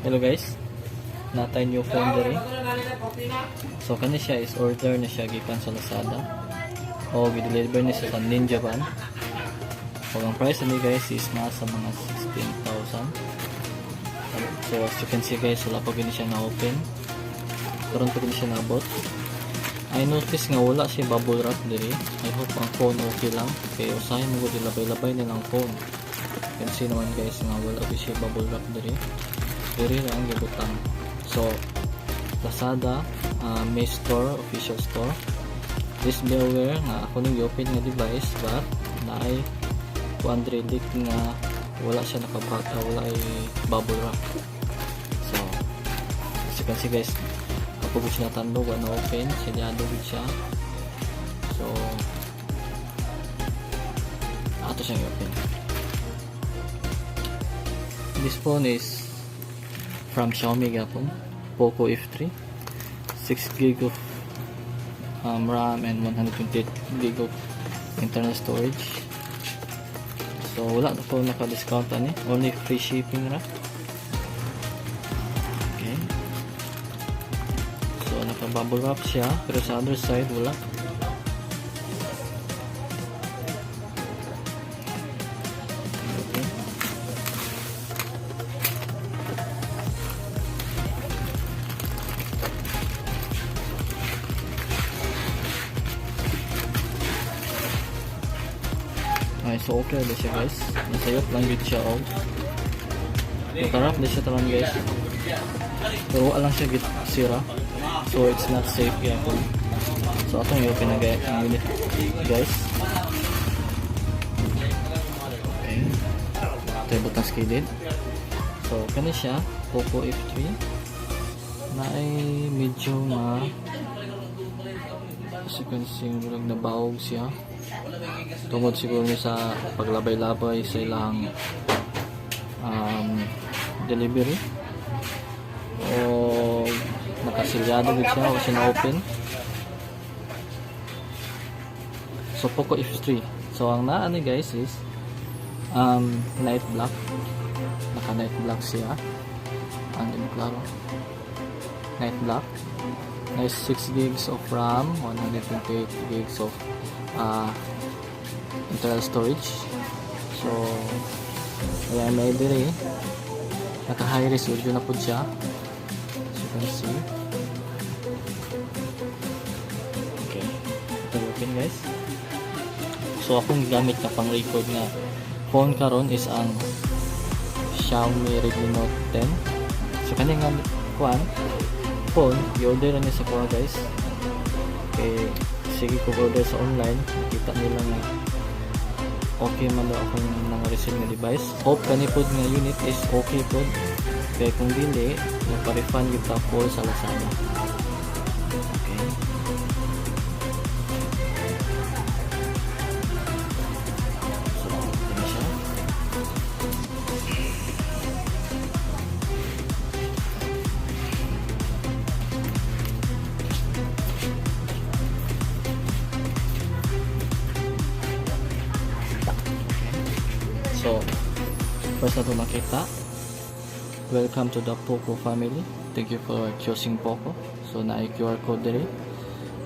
Hello guys, naa tay new phone diri. So kani siya is order na siya gikan sa Lazada. O gi-deliver ni siya sa Ninja Van. O ang price ani guys is nasa mga 16,000. So as you can see guys, wala pa gini siya na-open. Karon pa gini siya naabot. I notice nga wala siya bubble wrap diri. I hope ang phone okay lang. Kay usahay mo gud labay-labay nilang phone. You can see naman guys nga wala gyud siya bubble wrap diri. Diri lang ang gibutang. So Lazada, may store, official store. Please be aware nga ako ning gi-open nga device, but naay kuan diri, leak nga wala siya nakabat, wala ay bubble wrap. So as you can see guys, kapag siya natandog, wala na open, selyado gud siya. So ato siyang i-open. This phone is from Xiaomi gapon, Poco F3, 6 gig of RAM and 128 gig of internal storage. So wala na po naka-discount ani, only free shipping ra. Okay. So naka bubble wrap siya, pero sa other side wala. Okay. Okay, so okay na siya guys. Nasayop lang yun siya og. Nakarap na siya tanan guys. Pero wala lang siya git sira. So it's not safe gyapon. So atong i-open na guys, ang unit guys. Okay. Ito yung butang skidid. So kani siya, Poco F3 na ay medyo ma, as you can see, murag nabawog siya tungod siguro ni sa paglabay-labay sa ilang delivery o nakasilyado gud siya o siya na-open. So Poco F3. So ang naa ni guys is night black. Naka night black siya. Ang di mo klaro, night black. Nice, 6 gigs of RAM, 128 gigs of internal storage. So ayan, may diri naka high resolution na pud siya, as you can see. Okay, ito open guys. So akong gigamit na pang record nga phone karon is ang Xiaomi Redmi Note 10. So kani nga kuan phone, i-order na ni sa kuha guys, kay sige ko order sa online, nakita nila nga okay man daw akong nang receive nga device. Hope kani pod nga unit is okay pod, kay kung dili, magpa-refund gyud ta full sa Lazada. Okay, so okay na siya. So, first na ito nakita. "Welcome to the Poco family. Thank you for choosing Poco." So, na QR code diri.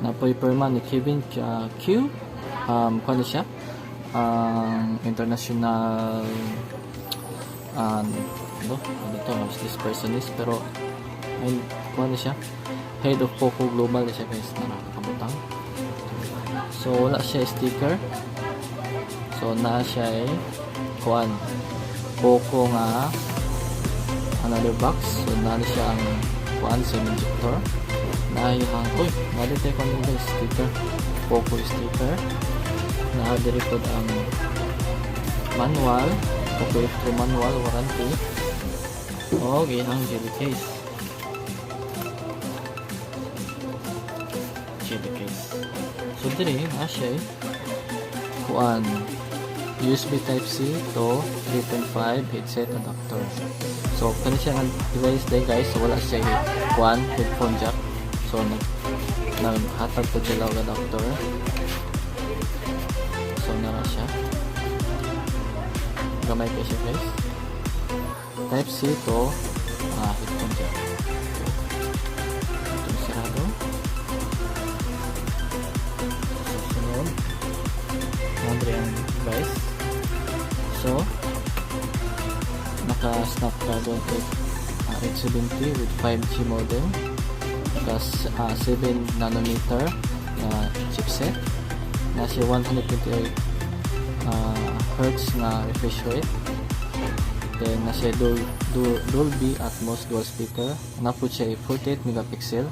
Napoy perma ni Kevin Q. Kuan siya? Ang international ano, ano to, who's this person is, pero ay, kuan siya? Head of Poco Global na siya guys, na nakabutang. So, wala siya sticker. So, na siya eh, kuan, Poco nga another box. So, na siya ang kuan, SIM injector. Na yung, uy, na dito yung guys, sticker. Poco sticker. Na diri pod ang manual, Poco F3 manual, warranty. O, ang jelly case. Jelly case. So, diri, na siya eh, kuan, USB Type-C to 3.5 headset adapter. So, kani siya nga device day guys, so wala siya kuan, headphone jack. So, naghatag po sila og adapter. So, nara siya. Gamay kay siya guys. Type C to Headphone jack. Itong sirado. So, sunod. Naa ang device. So, naka Snapdragon 8 870 with 5G modem. Naka 7 nanometer na chipset. Nasa 128 hertz na refresh rate. Then nasa Dolby Atmos dual speaker. Naa pod siya 48 megapixel.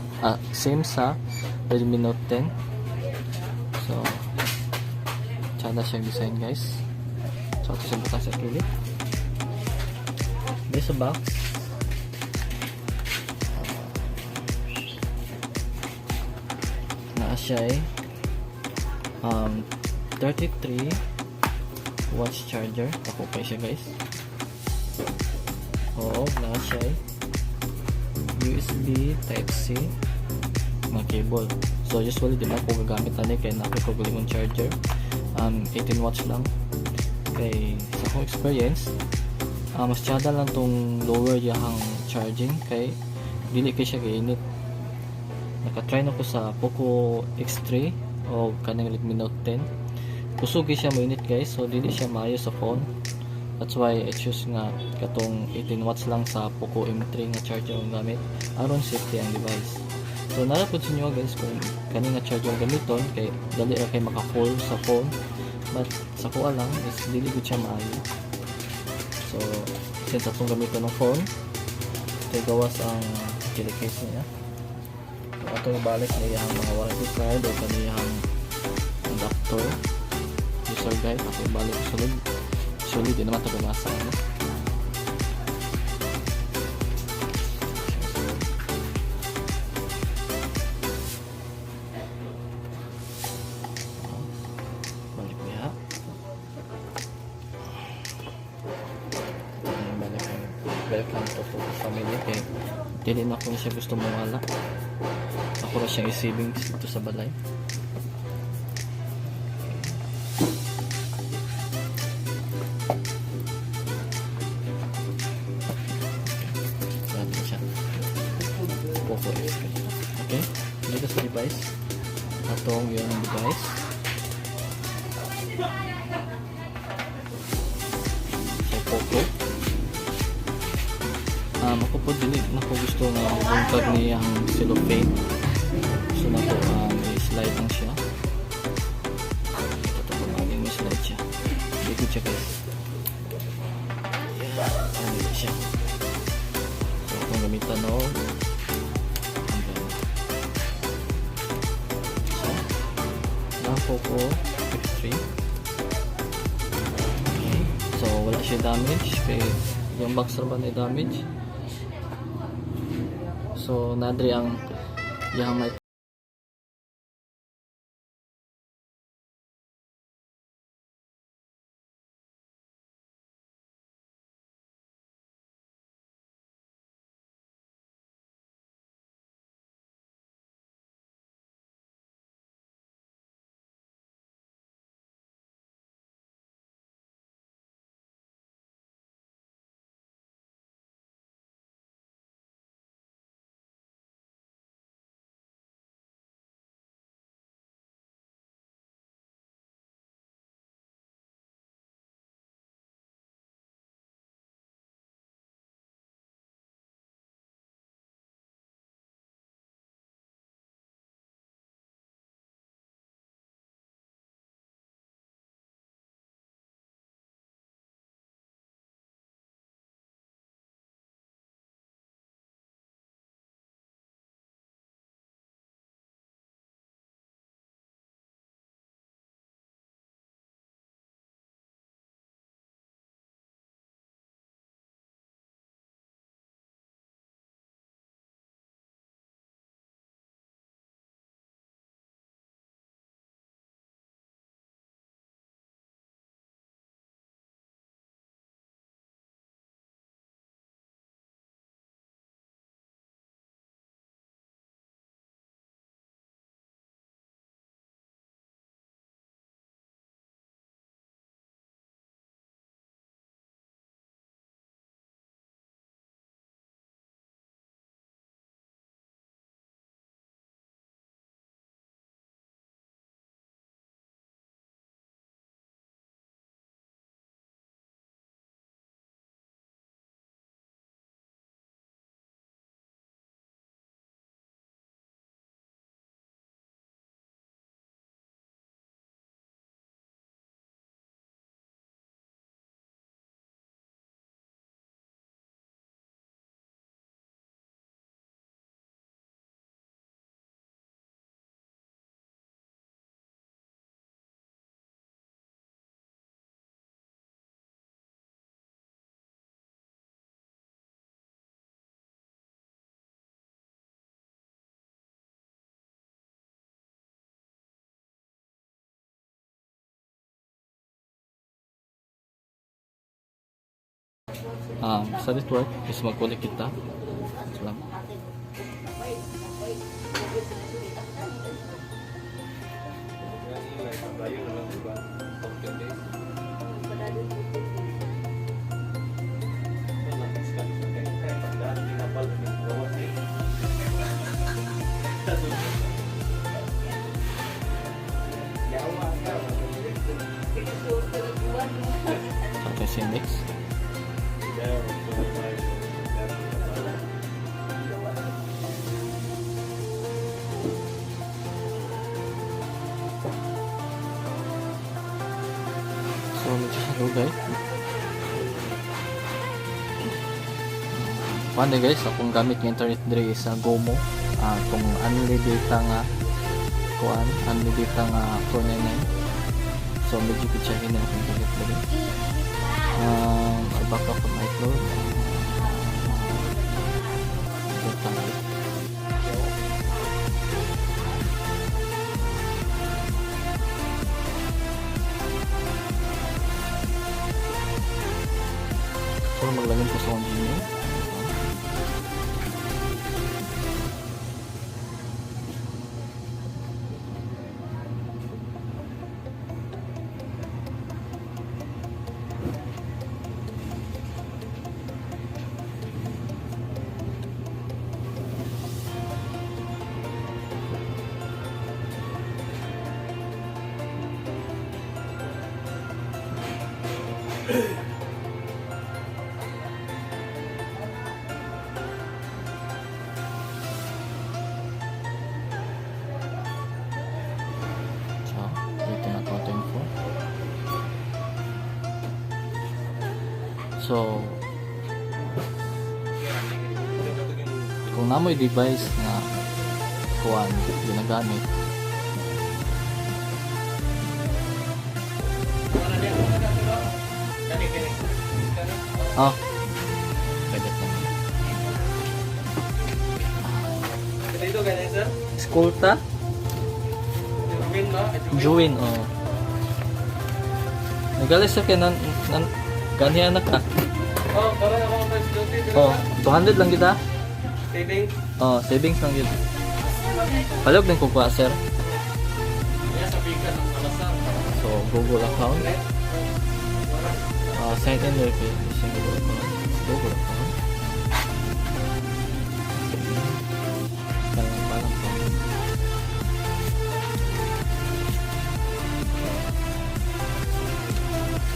Same sa Redmi Note 10. So, tsada siyang design, guys. So, ito sa butas sa kilid. This sa box. Naa siya eh, 33 watts charger. Ako pa siya, guys. Oo, naa siya eh, USB Type-C mga cable. So usually di ba ako gagamit ani kay naa ko kaugalingong charger. 18 watts lang. Kay sa akong experience, mas tsada lang tong lower yahang charging kay dili kay siya gainit. Naka-try na ko sa Poco X3 o kaning Redmi Note 10. Kusog kay siya moinit, guys, so dili siya maayo sa phone. That's why I choose nga katong 18 watts lang sa Poco M3 nga charger ang gamit aron safety ang device. So naa ra pud sa inyo, guys, kung kani nga charger ang gamiton kay dali ra kay maka-full sa phone. But sa kuha lang is dili gud siya maayo. So since atong gamiton ng phone, kay gawas ang jelly case niya. So atong ibalik na iyang mga warranty card o kaniyang adapter, user guide, ato ibalik sa sulod. Usually di naman ito bumasa, ano? Balik niya. Ito na yung balik ang welcome to Poco family kay dili na ko siya gusto mawala. Ako ra siyang i-savings dito sa balay. Natin siya. Poco X3. Okay? Dito sa device. Atong yung device. So, Poco. Ako po dili na ko gusto nga bungkag niya ang cellophane. Gusto na ko i-slide lang siya. Ito to kung may slide siya. Hindi ko siya, guys. Yeah, ano siya. So, kung gamitan no, umbrella. So, na Poco X3. Okay. So, wala siya damage. Kay yung box ra ba na damage. So, naa diri ang iyang mic. Sa network is mag-connect kita. So, lang. So, ito si next. So, medyo siya lugay. Paano guys, akong gamit ng internet diri is sa Gomo. Kung unli data nga kuan, unli data nga 499. So medyo kitsahin na akong gamit diri. I back up from iCloud. Data. So maglagay ko sa akong Gmail. So, dito na ito ato info. So, kung namoy device na kuan ginagamit, oh, pwede po. Dito ganyan sir? Skulta? Win no? Juin, oh. Nagalis sa kay nan, nan ganhi anak ka. Oh, parang ako ang first duty. Oh, 200 lang kita. Savings. Oh, savings lang yun. Palog din ko pa, sir. Yeah, sa bigan ng kalasang. So, Google account. Sign in with using Google account. Google account. Parang parang parang.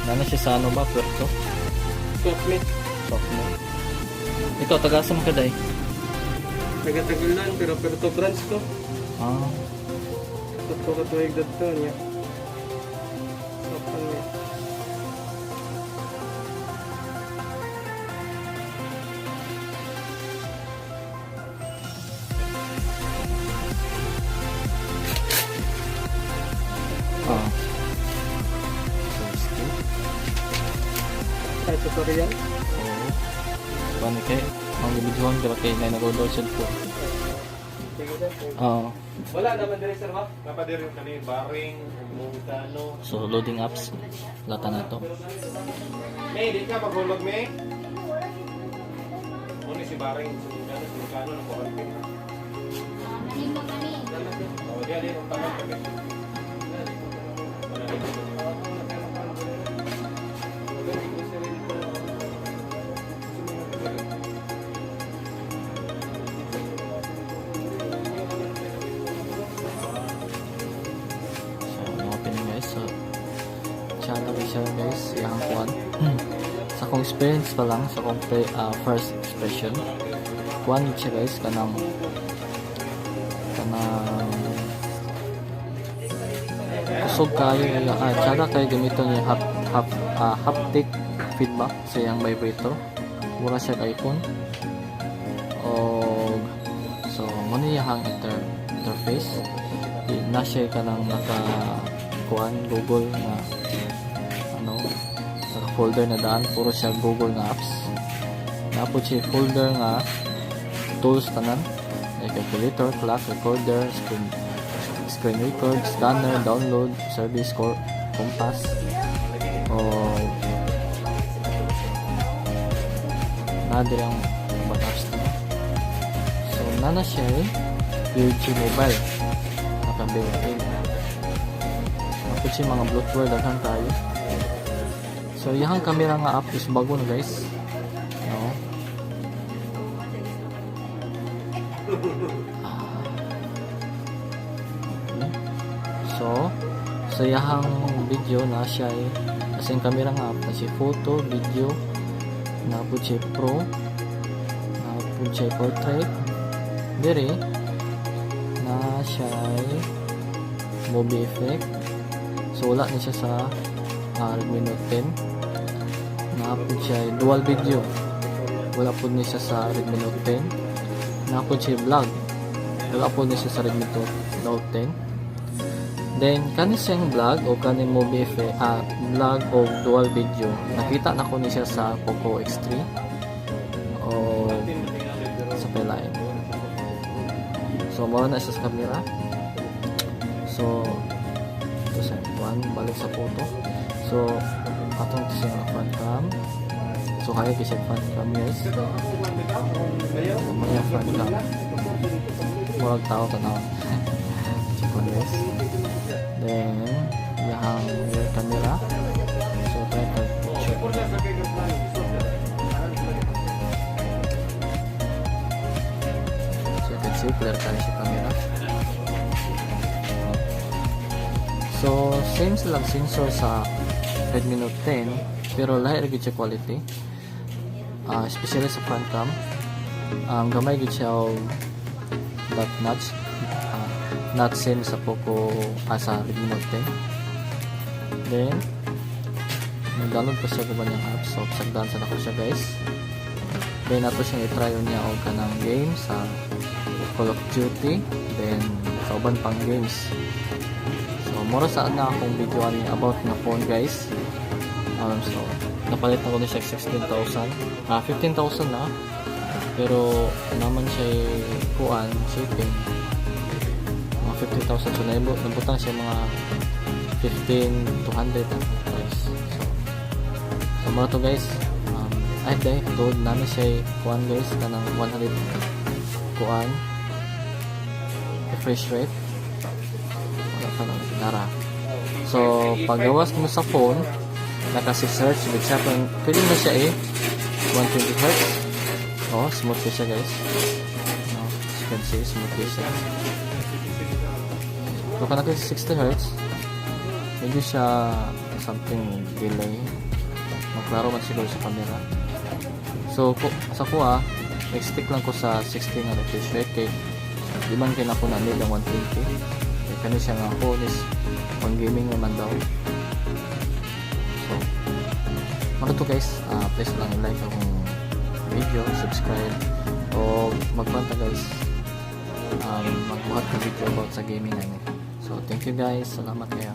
Nana siya sa ano ba? Puerto? Swap me. Sok mo. Ikaw, taga sa Makaday? Nagatagulan pero Puerto branch ko. Ah, Totoo ka tuwig dito niya. Swap niya. ah. So, skip. Ay, tutorial. Oo. Paano kay? Ang gibidyohan ka ba kay na nag-order cellphone? Sige sir. Oo. Wala naman dire sir ba? Napadiri yung kani baring, mungkano. So, loading apps. Lata na to. May, di ka maghulog, May. Muna si baring, si mungkano, na kuha. Oh, di di ang tangan kami. Wala dito. So, na-open na guys. So, channel siya guys. Iyang kuan. Sa akong experience pa lang, sa akong first expression, kuan siya guys, kanang kanang kusog kayo iya tsada kayo gamiton niya haptic feedback sa iyang vibrator. Mura siya kay iPhone. Og so mo ni iyang interface. Di na siya kanang naka kuan Google nga ano naka folder na daan, puro siya Google nga apps. Napod siya folder nga tools tanan, like calculator, clock, recorder, screen record, scanner, download, service, core, compass, o Na diri ang ubang apps niya. So naa na siya eh, PUBG Mobile. Naka-built-in. Naa pod siya mga bloatware, daghan kaayo. So iyang camera nga app is bago na, guys. No. Ah. Okay. So, sa iyahang video na siya ay sa iyang camera nga app na siya photo, video, naa pod siya pro, naa pod siya portrait, diri na siya ay movie effect. So wala ni siya sa Redmi Note 10. Naa pod siya ay dual video. Wala pod ni siya sa Redmi Note 10. Naa pod siya vlog. Wala pod ni siya sa Redmi Note 10. Then, kani siyang vlog o kani movie effect, vlog o dual video, nakita na ko ni siya sa Poco X3 o sa Pelain. So, mao na siya sa camera. So, ito sa one, balik sa photo. So, atong ito siya front cam. So, kaya siya front cam, guys. Mga front cam. Murag tao tanaw. Check on guys. Then, iyahang rear camera. So, try to picture. So, you can see, clear kaayo siya camera. So, same silang sensor sa Redmi Note 10, pero lahi ra gyud siya quality. Especially sa front cam. Gamay gyud siya og dot notch. Not same sa Poco, sa Redmi Note 10. Then, nag-download pa siya guban niyang app. So, sagdan sa nako siya, guys. Then, ato siyang i-try niya og kanang game sa Call of Duty. Then, sa uban pang games. So, mura sa na akong video ani about na phone, guys. So, napalit na ko ni siya 16,000. 15,000 na. Pero, naman siya kuan, shipping. Mga 15,000. So, nabutang siya mga 15,200 ang price. So, mao to, guys. Ay, day, tuod namin siya kuan, guys, kanang 100 kuan refresh rate. Wala pa lang nara. So, paggawas mo sa phone, naka 6 Hz, with siya, pwede mo siya eh, 120 Hz. Oh, smooth ko siya, guys. No, as you can see, smooth ko siya. So, kung naka 60 Hz, medyo siya something delay. Maklaro man siguro sa camera. So, sa kuha, nag-stick lang ko sa 60 nga refresh rate kay di man kay nako na need ang 120. Kay kani siya nga phone is pang gaming naman daw. So, mao to, guys, please lang i-like akong video, subscribe, o magkwanta, guys. Magbuhat ng video about sa gaming ani. So, thank you, guys. Salamat kayo.